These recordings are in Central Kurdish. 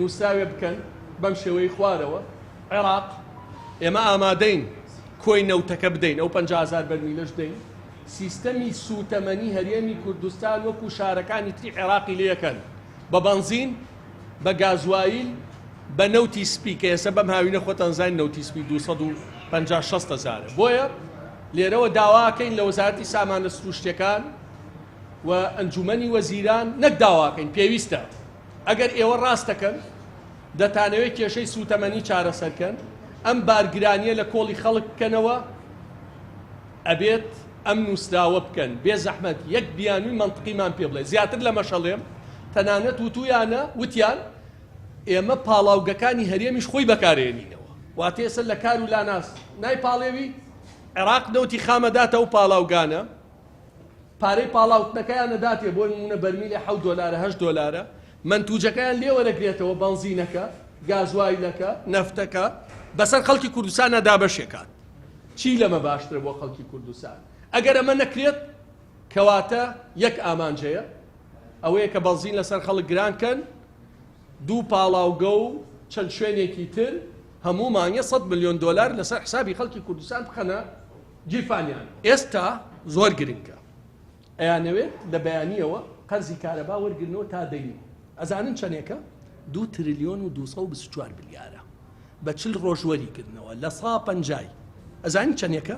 نووسراوێ بکەن بەم شێوەی خوارەوە، عێراق، ئێمە ئامادەین کۆی نەوتەکە بدەین، ئەو 50,000 بەرمیلەش بدەین، سیستەمی سووتەمەنی هەرێمی کوردستان وەکو شارەکانی تری عێراقی لێکەن بە بەنزین، بە گازوایل، بە نەوتی سپی کە ئێستا بەم هاوینە خۆتان زانین نەوتی سپی 250 60 هەزارە. بۆیە لێرەوە داواکەین لە وەزارەتی سامانە سروشتیەکان و ئەنجومەنی وەزیران، نەک داواکەین، پێویستە ئەگەر ئێوە ڕاست دەکەن دەتانەوێت کێشەی سووتەمەنی چارەسەرکەن، ئەم بارگرانیە لە کۆڵی خەڵک بکەنەوە، ئەبێت ئەم نووسراوە بکەن. بێ زەحمەت یەک بیانووی مەنتقیمان پێ بڵێ. زیاتر لەمەش ئەڵێم، تەنانەت وتوویانە، وتیان ئێمە پاڵاوگەکانی هەرێمیش خۆی بەکارێنینەوە. واتە ئێستا لە کار و لاناس نایپاڵێوی، عێراق نەوتی خام ئەداتە ئەو پاڵاوگانە، پارەی پاڵاوتنەکەیان ئەداتێ، بۆ نموونە بەرمیلێ حەوت دۆلارە، هەشت دۆلارە، مەنتوجەکەیان لێ وەرەگرێتەوە، بەنزینەکە، گازوایلەکە، نەفتەکە، بەسەر خەڵکی کوردستانا دابەشێکات. چی لەمە باشترە بۆ خەڵکی کوردستان؟ ئەگەر ئەمە نەکرێت، کەواتە یەک ئامانج هەیە، ئەوەیە کە بەنزین لەسەر خەڵک گران کەن، دوو پاڵاوگە و چەند شوێنێکی تر هەموو مانگێ 100 ملیۆن دۆلار لەسەر حسابی خەڵکی کوردستان بخەنە گیرفانیان. ئێستا زۆر گرنگە ئەیانەوێت لە بەیانیەوە قەرزی کارەبا وەرگرنەوە تا دەینی. ئەزانن چەنێکە؟ دوو ترلیۆن و 224 ملیارە. بە 40 ڕۆژ وەریگرنەوە لە سا پەنجای. ئەزانین چەنێکە؟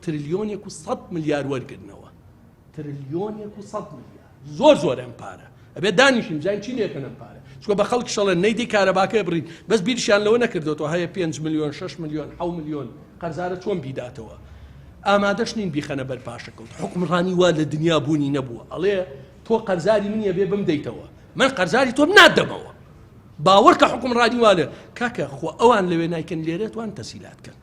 ترلیۆنێک و 100 ملیار وەرگرنەوە. ترلیۆنێک و 100 ملیار. زۆر زۆر ئەم پارە. ئەبێت دانیشین بزانین چی لێکەن ئەم پارە. چونکە بە خەڵکیش ئەڵێن نەیدەی کارەباکەی بڕین، بەس بیریشیان لەوە نەکردۆتەوە هەیە 5 ملیۆن، 6 ملیۆن، 7 ملیۆن قەرزارە چۆن بیداتەوە. ئامادەش نین بیخەنە بەر پاشەکەوت. حوکمڕانی وا لە دنیا بوونی نەبووە. ئەڵێ تۆ قەرزاری منی ئەبێ بمدەیتەوە، من قەرزاری تۆم نادەمەوە. باوەڕکە حوکمڕانی وا لە کاکە خۆ ئەوان لەوێ نایکەن لێرە توان تەسیلات کەن.